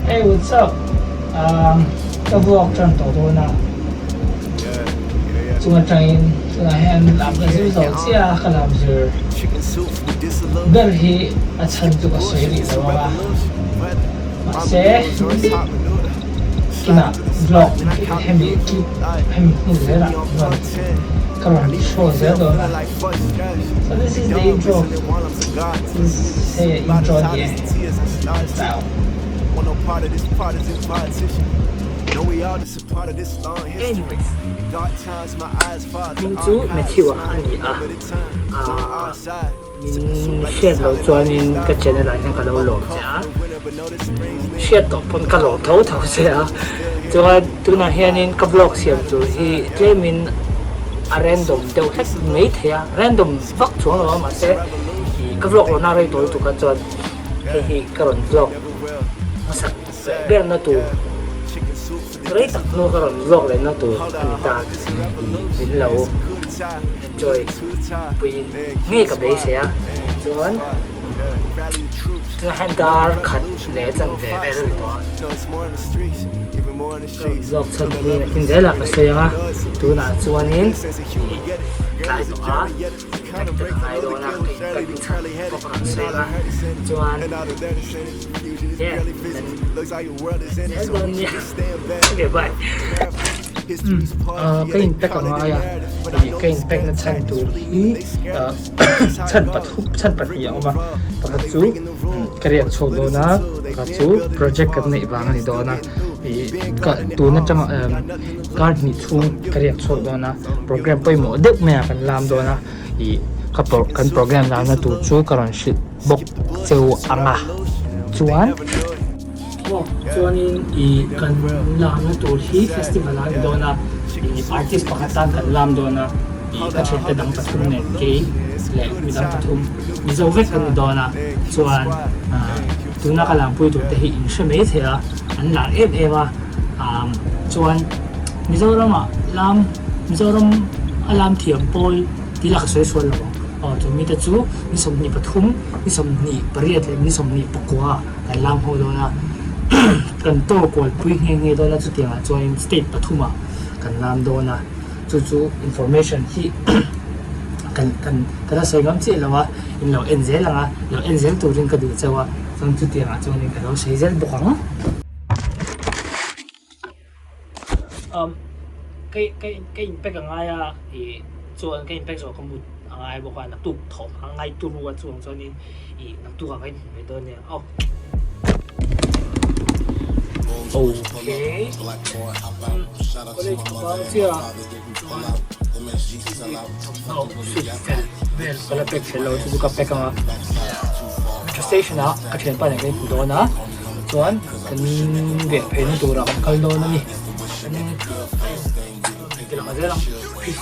Hey what's up um ka vlog tan tawh dawn a chung atangin tunah hian lam ka zir zo chiah a ka lam zir ber hi a chhan chu ka sawi rih lo ang a mahse kinah vlog hemi clip hemi hnu zelah rawn ka rawn show zel dawn a so this is the intro this hei a intro a ni e ciao. Anyways hming chu Matthew a ani a ah min hriat loh chuanin ka channel ah hian ka lo lawm che a hriat tawh pawn ka lawm tho tho che a chuan tunah hianin ka vlog siam tur hi tlemin a random deuh hlek mai thei a random vak chuang lo a mahse ih ka vlog lohna rei tawi tuk a chuan hei hi ka rawn vlog hmasak ber na tur rei tak hnu ka rawn vlog leh na tur a ni ta ih min lo enjoy puiin ngei ka beisei a chuan tunah hian dar khat leh chanve vel a ni tawh a ka rawn vlog chhan hi nakin zelah ka sawi ang a tunah chuanin ih tlai tawh a. Pack te ka ngai dawn a, ka in pack chhan pawh ka rawn sawi ang a, chuan yeah kan zel dawn nia okay bye. Ka in pack a ngai a, ih ka in pack na chhan tur hi chhan pathum chhan pahnih a awm a, pakhat chu ka riak chhuak dawn a, pakhat chu project kan neih vang a ni dawn a, ih ka tun atanga Kar hnih chhung ka riak chhuak dawn a, program pawimawh deuh mai ah kan lam dawn a, ih ka pro kan program lamna tur chu ka rawn hrilh bawk cheu ang a, chuan aw chuanin ih kan lamna tur hi festival ah a ni dawn a, ih artist pakhat tan kan lam dawn a, ih ka thiante dang pathum nen kei leh midang pathum mizo vek kan ni dawn a, chuan ah tuna ka lampui tur te hi in hre mai thei a, an lar em em a. Chuan Mizoram ah lam Mizoram a lam thiam pawl tih lah ka sawi sual lo ang. Aw chu mite chu ni 23, ni 28 leh ni 24 ah kan lam ho dawn a. Kan tour kual pui nghe nghe dawn a chutiang ah chuan state pathum ah kan lam dawn a. Chu chu information hi kan kan ka la sawi ngam chiah lo a, in lo en zel ang a, lo en zel turin ka duh chauh a, chuan chutiang ah chuanin ka lo sawi zel bawk ang. Um ka ka ka in pack a ngai a ih chuan ka in pack zawh ka mut a ngai bawk a naktuk thawh a ngai turu a chuang chuanin ih naktuk ah ka inhmu mai dawn nia aw. Okay college ka bang chiah a chuan thawmhnaw suit fel vel ka la pack fel lo chu chu ka pack ang a metro station ah ka thianpa nen kan inhmu dawn a. Chuan kan veh pheina turah kan kal dawn a ni. Kan ti lang zel ang. Peace.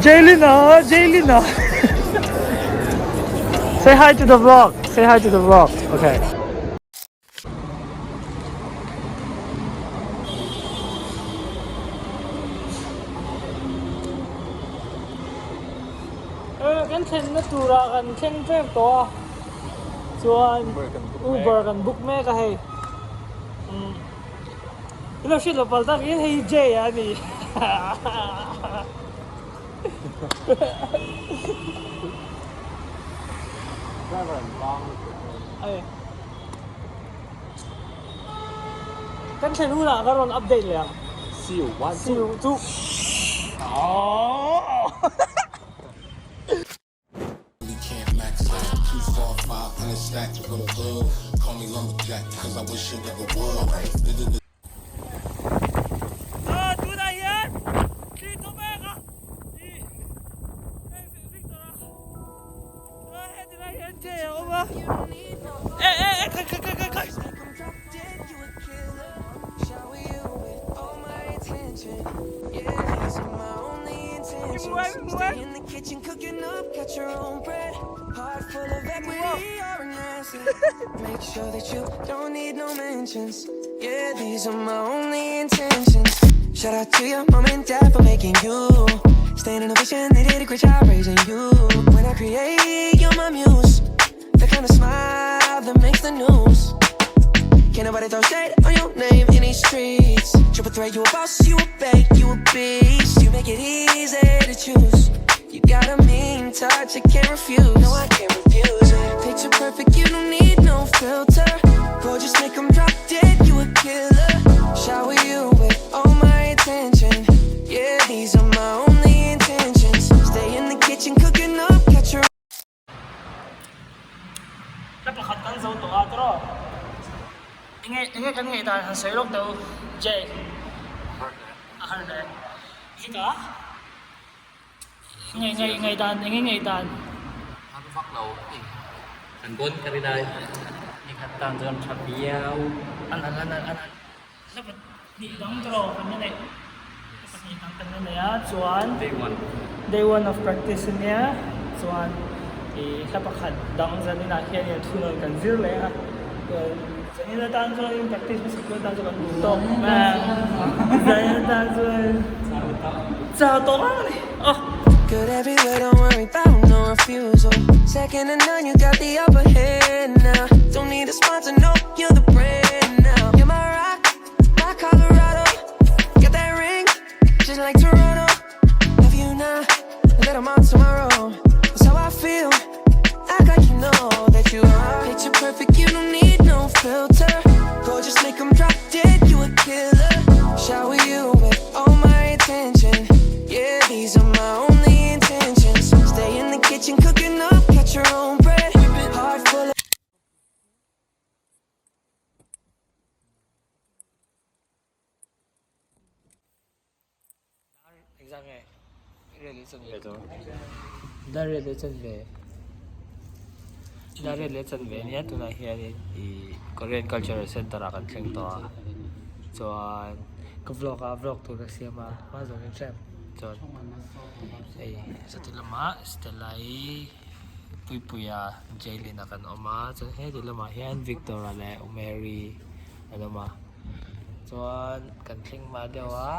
Jaylin ah, Jaylin ah. Say hi to the vlog. Say hi to the vlog. Okay. Kan thlenna turah kan thleng ṭep tawh a chuan Uber kan book mek a hei i lo hriat loh palh takin hei hi Jay a ni. Driver an vang lutuk mai. Kan thlen hunah ka rawn update leh ang. See you one See you two. Tunah hian thli thaw mek a ih hei Victor a Hetilai hian Jay a awm a eh eh eh khai khai khai khai khai. Hla pakhat kan zo tawh a tawrh enge enge kan ngaih dan han sawi lawk deuh Jay a har hle hika nge nge ngaih dan enge ngaih dan har vak lo hei kan bawn ka rin ai nikhat tan chuan tha viau an an an an Hla pahnih dang tawh kan la neih hla pahnih dang kan la nei a chuan Day one Day one of practice a nia chuan ih hla pakhat dang zanin ah hianin thunawn kan zir leh a chuan zanin atan chuanin practice hmasa tur atan chuan kan duh tawk mai a zanin atan chuan chau tawh ang a ni aw. Dar riat leh chanve dar riat leh chanve ania tunah hianin ih Korean cultural center ah kan thleng tawh a chuan ka vlog a vlog tur ka siam a hma zawng in hrem chuan hei sati lamah Stella i Puipuia Jailyn a kan awm a chuan heti lamah hian Victor a leh U Mary an awm a. Chuan kan thleng hma deuh a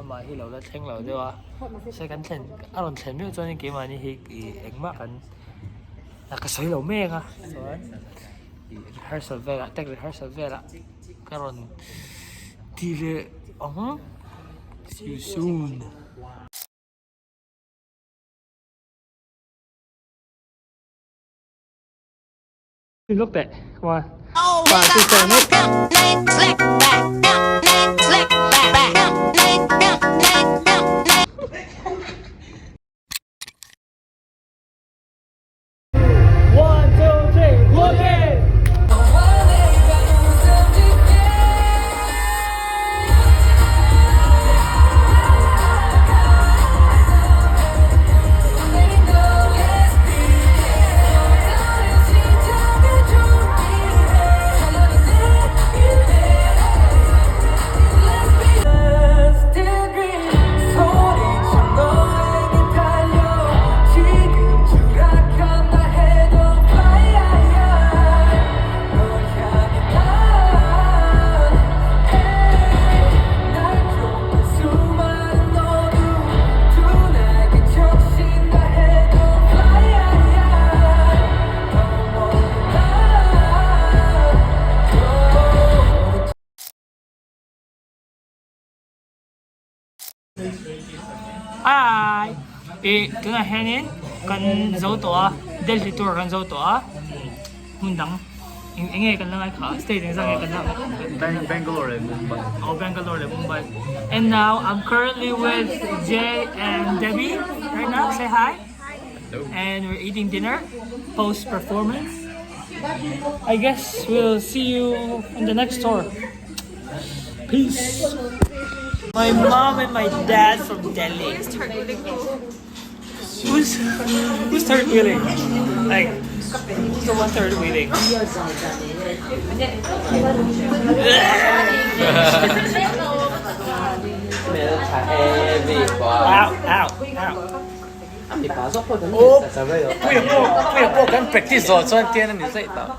amah hi lo la thleng lo deuh a se kan thlen a rawn thlen meuh chuan keimahni hi ih engmah kan a ka sawi lo mek a chuan ih rehearsal velah tech rehearsal velah ka rawn ti leh ang see you soon. Look teh come on 1 2 7 8 1 2 3 go Jay! Hi! Ih tunah hianin kan zo tawh a Delhi tour kan zo tawh a hmun dang eng eng nge kan la ngai kha state eng zat nge kan la Bangalore leh Mumbai oh Bangalore leh Mumbai and now I'm currently with Jay and Debbie right now say hi and we're eating dinner post performance I guess we'll see you in the next tour peace my mom and my dad from Delhi Who's third wheeling who? Who's who's third wheeling? Like who's the one third wheeling? Ow, ow, ow. Mipa zawk pawh kan ni char char mai lo. Puia pawh Puia pawh kan practice zawh chuan tian a ni zaih tawh.